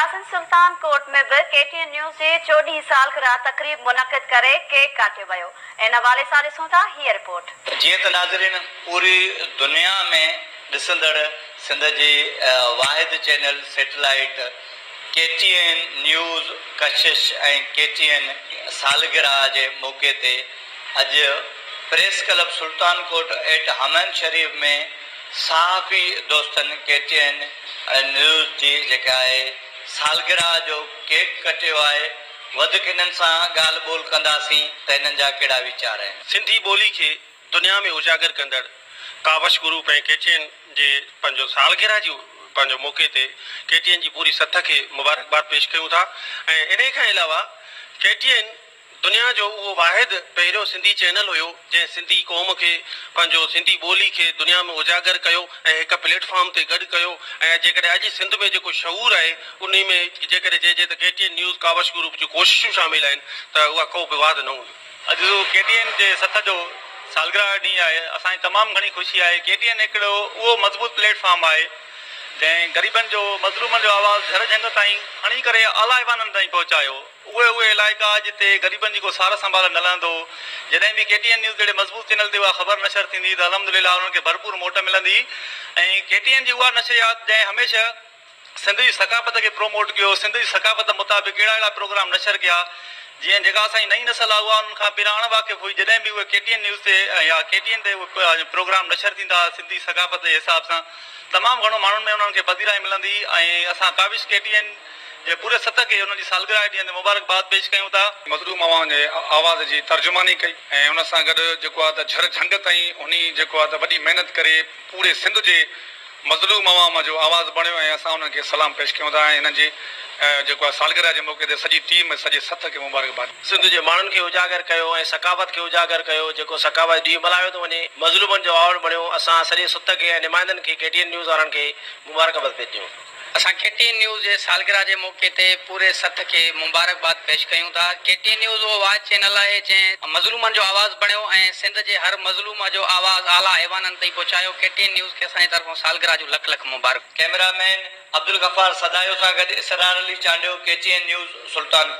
ناظرين سلطان ڪوٽ ۾ به ڪي ٽي N news جي چوڏهين سالگرهه تقريب منعقد ڪري ڪيڪ ڪاٽيو ويو ان حوالي سان ڏسون ٿا هيء رپورٽ. جيئن ته ناظرين پوري دنيا ۾ ڏسندڙ سنڌ جي واحد channel satellite K T N news Kashish ۽ K T N سالگرهه جي موقعي تي اڄ press club Sultan Kot at Hamain Sharif ۾ صحافي دوستن ڪي ٽي اين نيوز جي جيڪا آهي سالگرهه جو ڪيڪ ڪٽيو آهي وڌڪ هنن سان ڳالهه ٻولهه ڪنداسين ته هنن جا ڪهڙا ويچار آهن. سنڌي ٻولي کي دنيا ۾ اجاگر ڪندڙ ڪاوش گروپ ۽ ڪي ٽي اين جي پنهنجو سالگرهه جي پنهنجو موقعي تي ڪي ٽي اين جي پوري سٿ کي مبارڪباد پيش ڪيون ٿا ۽ انهي کان علاوه ڪي ٽي اين دنيا جو اهو واحد پهريون سنڌي چينل هيو جنهن سنڌي قوم کي پنهنجو سنڌي ٻولي کي دنيا ۾ اجاگر ڪيو ۽ هڪ پليٽ فارم تي گڏ ڪيو ۽ جيڪڏهن اڄ سنڌ ۾ جيڪو شعور آهي انهي ۾ جيڪڏهن چئجي ته K T N news Kawish group جون ڪوششون شامل آهن ته اها ڪو به واڌ نه هوندي. اڄ ڪي ٽي اين جي سٿ جو سالگرهه ڏينهن آهي اسان جي تمام گهڻي خوشي آهي ڪي ٽي اين هڪڙو اهو مضبوط پليٽ فارم آهي جنهن غريبن جو مظلومن جو آواز جهر جهنگ تائين کڻي ڪري اعليٰ ايوانن تائين پهچايو. اهي اهي علائقا جتي غريبن جي ڪو سار سنڀال نه لهندو هو، جڏهن به ڪي ٽي اين نيوز جهڙي مضبوط چينل تي اها خبر نشر ٿيندي ته الحمدلله انهن کي ڀرپور موٽ ملندي ۽ ڪي ٽي اين جي اها نشريات جنهن هميشه سنڌ جي ثقافت کي پروموٽ ڪيو، سنڌ جي ثقافت مطابق اهڙا اهڙا پروگرام نشر ڪيا جيئن جيڪا اسان جي نئين نسل آهي اها انهن کان پهريان اڻ واقف هئي جڏهن به اهي ڪي ٽي اين نيوز تي يا ڪي ٽي اين تي اهي پروگرام نشر ٿيندا هئا سنڌي ثقافت جي حساب سان تمام گهڻو ماڻهن ۾ انهن کي پذيرائي ملندي ۽ اسان ڪاوش ڪي ٽي اين جي پوري سٿ کي انهن جي سالگرهه ڏينهن تي مبارڪباد پيش ڪيون ٿا. مظلوم عوام جي آواز جي ترجماني ڪئي ۽ ان سان گڏ جيڪو آهي ته جھر جھنگ تائين انهي جيڪو آهي ته وڏي محنت ڪري پوري سنڌ جي مظلوم عوام جو آواز بڻيو ۽ اسان انهن کي سلام پيش ڪيون ٿا ۽ هنن جي جيڪو آهي سالگرهه جي موقعي تي سڄي ٽيم ۽ سڄي سٿ کي مبارڪباد. سنڌ جي ماڻهن کي اجاگر ڪيو ۽ ثقافت کي اجاگر ڪيو جيڪو ثقافت ڏينهن ملهايو ٿو وڃي مظلومن جو آواز بڻيو اسان سڄي سٿ کي ۽ نمائندن کي ڪي ٽي اين نيوز وارن کي مبارڪباد پيش ڏيون. اسان ڪي ٽي اين نيوز جي سالگرهه جي موقعي تي پوري سٿ کي مبارڪباد پيش ڪيون ٿا. ڪي ٽي اين نيوز اهو واحد چينل آهي جنهن مظلومن جو آواز بڻيو ۽ سنڌ جي هر مظلوم جو آواز اعليٰ ايوانن تائين پهچايو. ڪي ٽي اين نيوز کي اسان جي طرفان سالگرهه جون لک لک مبارڪون. ڪئميرا مين عبدالغفار سدايو سان گڏ Israr Ali Chandio, K T N news, Sultanpur.